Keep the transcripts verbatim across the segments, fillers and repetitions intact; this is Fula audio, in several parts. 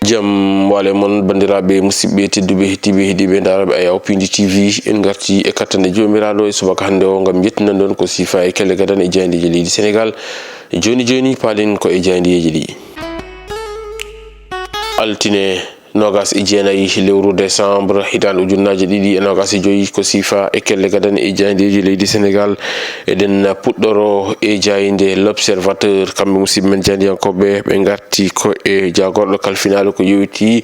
Jam wale mon, banndiraaɓe, musidɓe tedduɓe, heɗtiiɓe, heɗiiɓe, ndaarooɓe Ayaw Pindi T V. En ngarti e kattande Joomiraaɗo e subaka hannde o ngam yettinande on ko siifa e kelle gadane e jaayndeeji leydi Senegaal. Jooni jooni, paalen ko e jaayndeeji ɗi. Altine noogas e jeenayi lewru décembre, hitaande ujunnaaje ɗiɗi e noogas e joyi, ko siifa e kelle gadane e jaayndeeji leydi Senegaal. Eɗen puɗɗoro e jaaynde L'Observateur, kamɓe musidɓe men jaayndiyankooɓe, ɓe ngarti ko e jaagorɗo kalfinaaɗo ko yowiti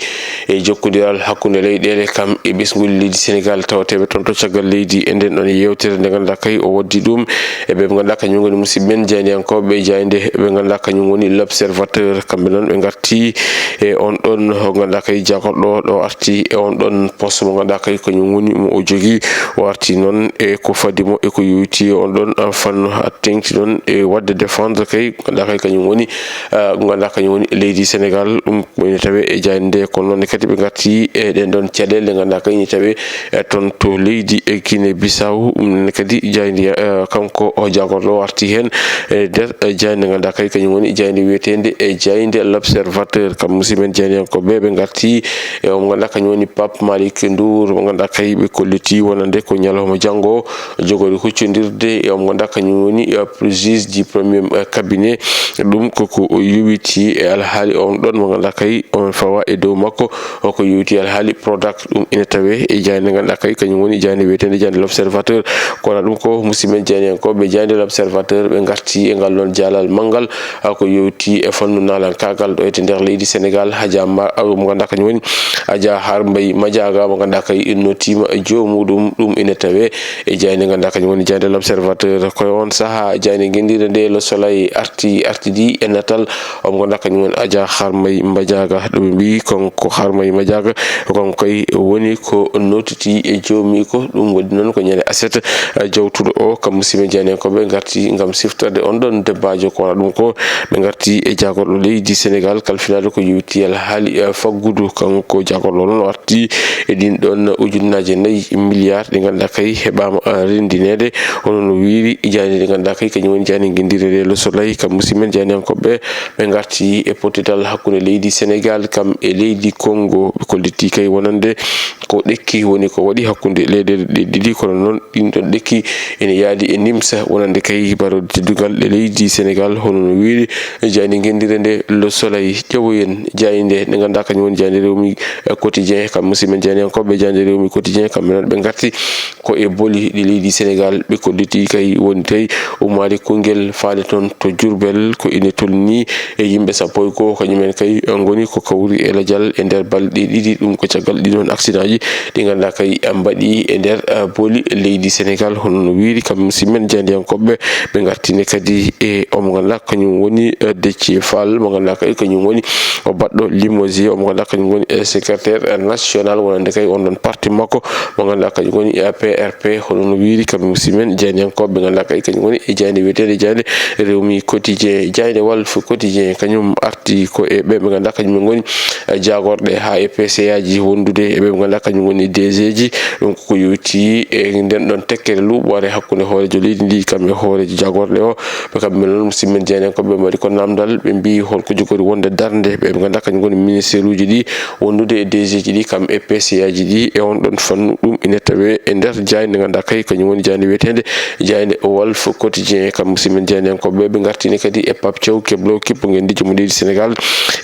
e jokkondiral hakkunde leyɗeele kam e ɓesnguuli leydi Senegaal tawateeɓe toon to caggal leydi. E nden ɗon yeewtere nde ngannduɗaa kay o waddi ɗum e ɓe ngannduɗaa kañum ngoni musidɓe men jaayndiyankooɓe jaaynde ɓe ngannduɗaa kañum woni L'Observateur. Kamɓe noon ɓe ngarti e on ɗon o ngannduɗaa kay jaagorɗo ɗo arti e on ɗon poste mo ngannduɗaa kay kañum woni mo o jogii. O arti noon e ko fadi mo e ko yowiti on ɗon fannu, a teŋti noon e waɗde défendre kay ngannduɗaa kay kañum woni, ah, ngannduɗaa kañum woni leydi Senegaal. Ɗum ko ene tawe e jaaynde nde, kono noon kadi ɓe ngarti e ɗen ɗon caɗeele ngannduɗaa kay ene tawe e toon to leydi e Guinée Bissau. Ɗum ne kadi jaaynde, eh, kanko o jaagorɗo o arti heen e nder, eh, jaaynde ngannduɗaa kay kañum woni jaaynde wiyeteende e jaaynde L'Observateur. Kam musidɓe men jaayndiyankooɓe ɓe ngarti e o mo ngannduɗaa kañum woni Pape Malick Ndour, mo ngannduɗaa kay ɓe kolliti wonande ko ñalawma janngo jogori huccondirde e o mo ngannduɗaa kañum woni, eh, juge du premier, eh, cabinet. Ɗum koko o yowiti e alhaali on ɗon mo ngannduɗaa kay on fawa e dow makko. O ko yowiti alhaali Prodac, ɗum ina tawe e jaaynde ngannduɗaa kay kañum woni jaaynde wiyeteende jaaynde L'Observateur. Kono ɗum ko musidɓe men jaayndiyankooɓe jaaynde L'Observateur ɓe ngarti e ngal ɗon jaalal manngal, ah, ko yowiti e fannu naalankaagal ɗo e nder leydi Senegaal. Haja ma, ah, mo ngannduɗaa kañum woni Adja Har Mbaye Madiaga mo ngannduɗaa kay innotiima e joomuɗum, ɗum ina tawe e jaaynde ngannduɗaa kañum woni jaaynde L'Observateur. Ko e on sahaa jaaynde ngenndiire nde Le Soleil arti, artidi e natal o mo ngannduɗaa kañum woni Adja Har Mbaye Madiaga. Ɗum ɓe mbiyi kanko Har Mbaye Madiaga, kanko kay woni ko notiti e joomi ko. Ɗum waɗi noon ko ñande aset, eh, jawtuɗo o, kam musidɓe jaayndiyankooɓe ngarti ngam siftorde on ɗon debbaajo. Ko wona ɗum ko ɓe ngarti e jaagorɗo leydi Senegaal kalfinaaɗo ko yowiti alhaali, eh, faggudu. Kanko jaagorɗo o noon o arti e ɗin ɗon ujunnaaje nayi milliard ɗi ngannduɗaa kay heɓaama, eh, renndineede. Hono no wiiri jaaynde nde ngannduɗaa kay kañum woni jaaynde ngenndiire nde Le Soleil, kam musidɓe men jaayndiyankooɓe ɓe ngarti e pottital hakkunde leydi Senegaal kam e leydi Congo. Ɓe kolliti kay wonande ko ɗekki woni ko waɗi hakkunde leyɗeele ɗe ɗiɗi, kono noon ɗin ɗon ɗekki ene yaadi e nimsa wonande kay barooɗe teddungal e leydi Senegaal. Hono no wiiri jaaynde ngenndiire nde Le Soleil. Ƴeewoyen jaaynde nde ngannduɗaa kañum woni jaaynde Rewmi, eh, Quotidien, kam musidɓe men jaayndiyankooɓe jaaynde Rewmi Quotidien, kamɓe noon ɓe ngarti ko e boli ɗi leydi Senegaal. Ɓe kolliti kay woni tawi ummaade konngel faade toon to Diourbel, ko ine tolni e yimɓe sappo e goo, kañumen kay ngoni ko kawri e lajal e nder balɗe ɗiɗi. Ɗum ko caggal ɗiɗon accident ji ɗi ngannduɗaa kay mbaɗi e nder, eh, boli leydi Senegaal. Hono no wiiri kam musidɓe men jaayndiyankooɓe, ɓe ngartini kadi e o mo ngannduɗaa kañum woni, eh, Déthié Fall, mo ngannduɗaa kay kañum woni o baɗɗo Limoges, o mo ngannduɗaa kañum woni, eh, secrétaire national wonande kay on ɗon parti makko mo ngannduɗaa kañum woni, eh, P R P. Hono no wiiri kamɓe musidɓe men jaayndiyankooɓe ɓe ngannduɗaa kay kañum woni e jaaynde wiyeteende jaaynde Rewmi Quotidien, jaaynde Walf Quotidien, kañum arti ko e ɓe ɓe ngannduɗaa kañum en ngoni, eh, jaagorɗe haa e P C A ji wondude e ɓe ɓe ngannduɗaa kañum woni D G ji. Ɗum ko yowiti e nden ɗon tekkere luuɓoore hakkunde hooreejo leydi ndi kam e hooreejo jaagorɗe o. Ɓe kamɓe noon musidɓe men jaayndiyankooɓe ɓe mbaɗi ko namdal, ɓe mbiyi holko jogori wonde darnde ɓe ɓe ngannduɗaa kañum ngoni ministère uji ɗi wondude e D G ji ɗi kam e P C A ji ɗi e on ɗon fannu. Ɗum ina tawe e nder jaaynde ngannduɗaa kay kañum woni jaaynde wiyeteende jaaynde Walf Quotidien. Kam musidɓe men jaayndiyankooɓe ɓe ngartini kadi e Pape Thiaw, keblo kippu ngenndiijo mo leydi Senegaal,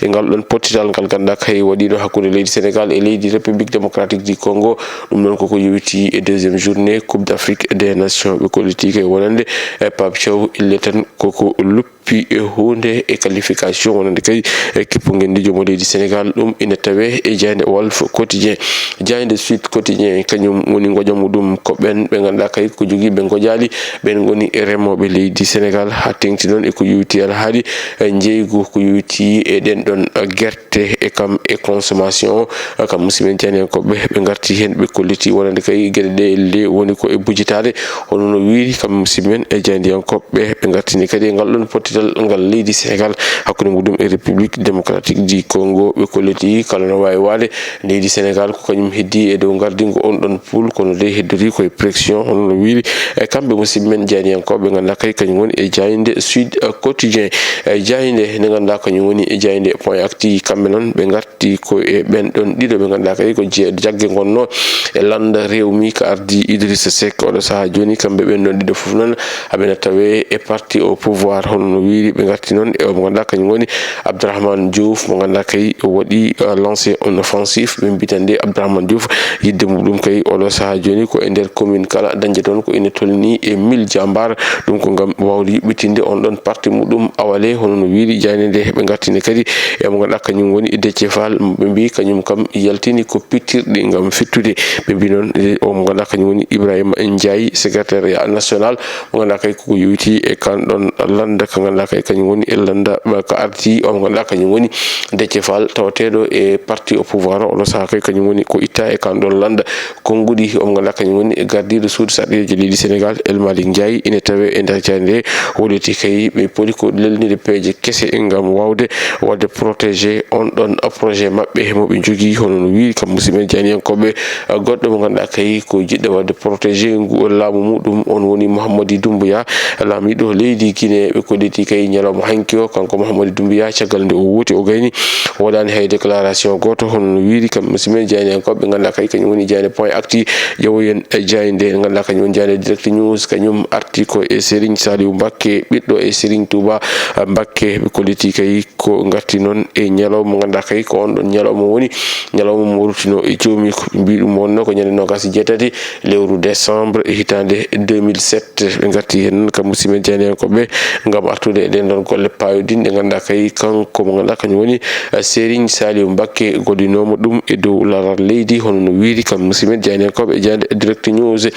e ngal ɗon pottital ngal ngannduɗaa kay waɗiino hakkunde leydi Senegaal e leydi République Démocratique du Congo. Ɗum noon koko yowiti e deuxième journée Coupe d'Afrique des Nations. Ɓe kolliti kay wonande e Pape Thiaw ille tan koko luppi e huunde e qualification wonande kay e kippu ngenndiijo mo leydi Senegaal. Ɗum ina tawe e jaaynde Walf Quotidien. Jaaynde Sud Quotidien kañum woni ngoƴa muɗum ko ɓen ɓe ngannduɗaa kay ko jogiiɓe ngoƴaali, ɓen ngoni e remooɓe leydi Senegaal. Haa teŋti noon e ko yowiti alhaali, eh, njeygu ko yowiti e ɗen ɗon, eh, gerte te e kam e consommation o, kam musidɓe men jaayndiyankooɓe ɓe ngarti heen, ɓe kolliti wonande kay geɗe ɗe elle woni ko e bujitaade. Hono no wiiri kam musidɓe men e jaayndiyankooɓe ɓe ngartini kadi e ngal ɗon pottital ngal leydi Sénégal hakkunde muɗum e République Démocratique du Congo. Ɓe kolliti kala no waawi waade leydi Sénégal ko kañum heddi e dow ngardingo on ɗon pool, kono dey heddori koye pression, hono no wiiri e kamɓe musidɓe men jayniyankooɓe, ɓe ngannduɗaa kay kañum woni e jaaynde Sud Quotidien. E jaaynde nde ngannduɗaa kañum woni e jaaynde Point Actu, kamɓe noon ɓe ngarti ko e ɓen ɗon ɗiɗo ɓe ngannduɗaa kay ko je-, jagge ngonnoo e lannda rewmi ka ardii Idrissa Seck. Oɗo sahaa jooni kamɓe ɓen ɗon ɗiɗo fof noon aɓena tawee e parti au pouvoir, hono no wiiri. Ɓe ngarti noon e o mo ngannduɗaa kañum woni Abdourahmane Diouf, mo ngannduɗaa kay o waɗi, uh, lancé on offensive, ɓe mbiyata nde Abdourahmane Diouf yidde muɗum kay oɗo sahaa jooni ko e nder commune kala dañde toon ko ina tolni e mille jambar. Ɗum ko ngam waawde yuɓɓitinde on ɗon parti muɗum awale, hono no wiiri jaaynde nde. Ɓe ngarti nde kadi e mo ngannduɗaa kañum woni Déthié Fall, ɓe mbi kañum kam yaltini ko pittirɗi ngam fittude. Ɓe mbi noon, e o mo ngannduɗaa kañum woni Ibrahima Ndiaye, secrétaire national mo ngannduɗaa kay koko yowiti e kan ɗon lannda ka ngannduɗaa kay kañum woni e lannda, ɓa, ka arti o mo ngannduɗaa kañum woni Déthié Fall, tawateeɗo e parti au pouvoir o, oɗo sahaa kay kañum woni ko itta e kan ɗon lannda. Konnguɗi o mo ngannduɗaa kañum woni e gardiiɗo suudu sarɗiiji leydi Sénégal, El Malick Ndiaye, ina tawee e nder jaaynde nde. Holliti kay ɓe poti ko lelnide peeje kese ngam waawde waɗde protégé on ɗon projet maɓɓe mo ɓe njogii, hono no wiiri kam musidɓe jayniyankooɓe. Goɗɗo mo ngannduɗaa kay ko jiɗɗo waɗde protégé ngu laamu muɗum, on woni Mouhamadou Doumbouya, laamiiɗo leydi Guinée. Ɓe kolliti kay ñalawma hanki o, kanko Mouhamadou Doumbouya, caggal nde o wooti o gayni, o waɗaani hay déclaration gooto, hono no wiiri kam musidɓe jayniyankooɓe. Ɓe ngannduɗaa kay kañum woni jaaynde Point Actu. Ƴeewoyen e jaaynde nde ngannduɗaa kañum woni jaaynde Direct News, kañum arti ko e Serigne Saliou Mbacké, ɓiɗɗo e Serigne Touba Mbacké. Ɓe kolliti kay ko ngarti noon e ñalawma mo ngannduɗaa kay ko on ɗon ñalawma woni ñalawma mo rutino e joomi. Ko ɓe mbi ɗum wonno ko ñande noogaas e jeetati lewru décembre e hitaande deux mille sept. Ɓe ngarti heen kam musidɓe jayniyankooɓe ngam artude e ɗen ɗon golle paayodinɗe ngannduɗaa kay kanko mo ngannduɗaa kañum woni, eh, Serigne Saliou Mbacké gollinooma ɗum e dow laral leydi, hono no wiiri kam musidɓe jayniyankooɓe e jaaynde Direct News.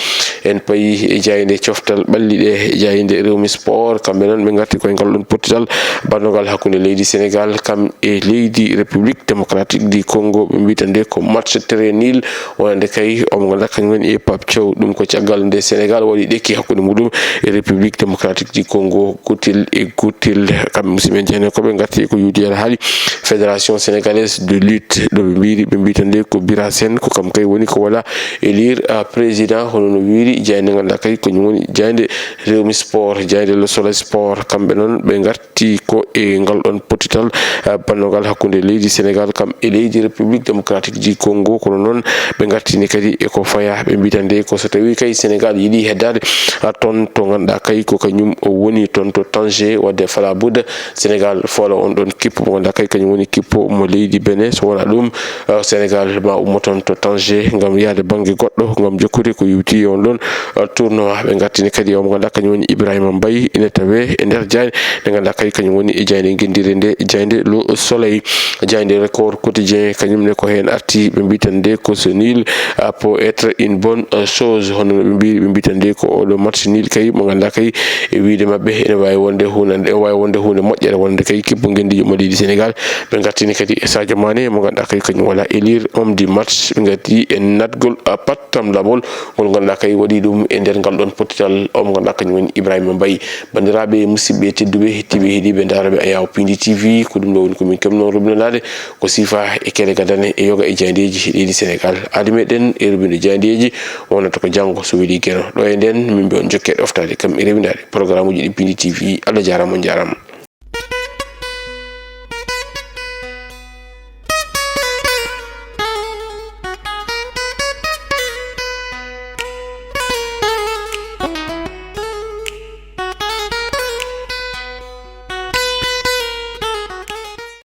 En payi e jaaynde coftal ɓalli ɗe, e jaaynde Rewmi Sport, kamɓe noon ɓe ngarti koye ngal ɗon pottital banndogal hakkunde leydi Sénégal kam e leydi République Démocratique du Congo. Ɓe mbiyata nde ko match très nul, wonande kay omo ngannduɗaa kañum woni e Pape Thiaw. Ɗum ko caggal nde Sénégal waɗi ɗekki hakkunde muɗum e République Démocratique du Congo, gotel e gotel. Kamɓe musidɓe jayniyankooɓe ngarti ko yowiti e alhaali Fédération Sénégalaise de Lutte, ɗo ɓe mbiri, ɓe mbiyata nde ko Bira Sène, ko kam kay woni ko wala élire, ah, président, hono no wiiri jaaynde ngannduɗaa kay ko kañum woni jaaynde Rewmi Sport, jaaynde Le Soleil Sport. Kamɓe noon ɓe ngarti ko e ngal ɗon pottital, ah, banndogal hakkunde leydi Sénégal kam e leydi République Démocratique du Congo. Kono noon ɓe ngartini kadi e ko faya, ɓe mbiyata nde ko so tawii kay Sénégal yiɗi heddaade, ah, toon to ngannduɗaa kay ko kañum o woni toon to Tanger, wadde fala budda Sénégal foola on ɗon kippu mo ngannduɗaa kay kañum woni kippu mo leydi Benin. So wonaa ɗum, eh, Sénégal ma ummo toon to Tanger ngam yahde bannge goɗɗo ngam jokkude ko yowiti e on ɗon, eh, tournoi. Ɓe ngartini kadi o mo ngannduɗaa kañum woni Ibrahima Mbaye, ina tawee e nder jaaynde nde ngannduɗaa kay kañum woni e jaaynde ngenndire nde, jaaynde Le Soleil, jaaynde Record Quotidien, kañum ne ko heen arti. Ɓe mbiyata nde ko ce nul, ah, peut être une bonne, euh, chose. Hono no ɓe mbiri, ɓe mbiyata nde ko oɗo match nul kay mo ngannduɗaa kay e wiyde maɓɓe ene waawi wonde huunde, ene waawi wonde huunde moƴƴere wonde kay kippu ngenndiijo mo leydi Sénégal. Ɓe ngartini kadi e Sadio Mané mo ngannduɗaa kay kañum wala élire homme du match. Ɓe ngarti e naatgol, ah, pattamlabol ngol ngannduɗaa kay waɗi ɗum e nder ngal ɗon pottital o mo ngannduɗaa kañum woni Ibrahima Mbaye. Banndiraaɓe, musidɓe tedduɓe, hettiiɓe, heɗiiɓe, ndaarooɓe Ayaw Pindi T V, ko ɗum ɗo woni ko min keɓnoo rubinanaade. Ko siifa e kele gadane e yoga e jaayndeeji leydi Sénégal. Aadi meɗen e rubinde jaayndeeji wonata ko janngo so welii Geno. Ɗo e nden, min mbiya on jokke ɗoftaade kam e rewindaade programuuji ɗi Pindi T V. Allah jaaraama, on njaaraama.